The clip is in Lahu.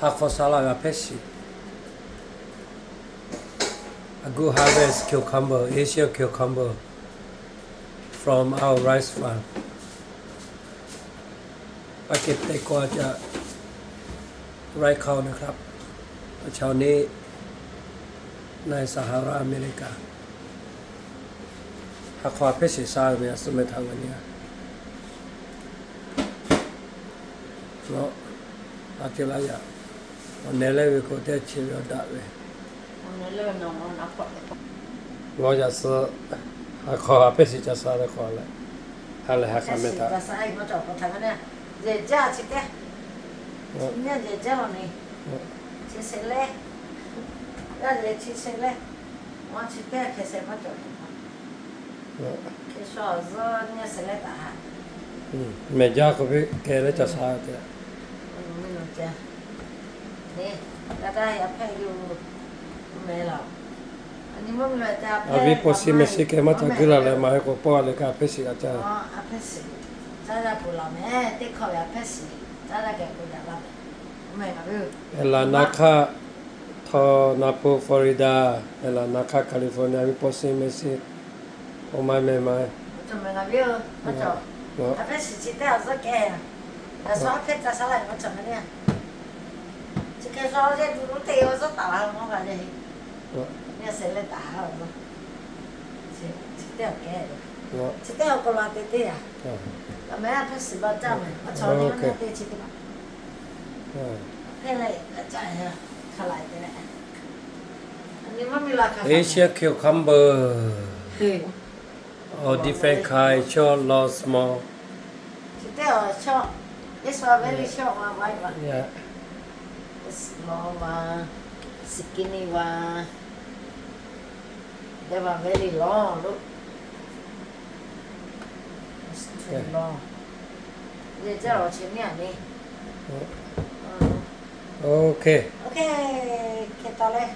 Ha hk'aw sha la ve a hpehˇ shiˍ. A good harvest cucumber, Asian cucumber from our rice farm. Pakete ko a ca rice cow นะครับ ชาวนี้ในสหรัฐอเมริกา Ha hk'aw a hpehˇ shiˍ sha ve a suh meh htaꞈ ve ni a. Aˬ, a te laˇ yaꞈ. Awˬ neh leh ve k'o teˇ chi ve awˬ daꞈ ve. Ngaw yaꞈ suh ha hk'aw a hpehˇ shiˍ ca sha leh k'awꞈ leh, ha lehˬ ha k'a meh htaꞈ. Mehˬ jaˇ k'o ve kehˬ leh ca sha te. A viˉ paw shiˍ meh shiˍ kehˬ maˇ ca guˇ la leh maˇ heˆ k'o pawˆ a leh kaꞈ a hpehˇ shiˍ g'a caˇ. Eˍlaˍ na hk'aˇ, htaw na hpu Florida, eˍlaˍ na hk'aˇ California viˉ paw shiˍ meh shiˍ, o maˇ meh maˇ. Asian cucumber, or different kind, short, long, small. Yeah. Small one, skinny one. That one very long, look. It's too long. Ye jaˇ lawˬ chi nyi a ni. Okay. Okay, hk'e taw leh.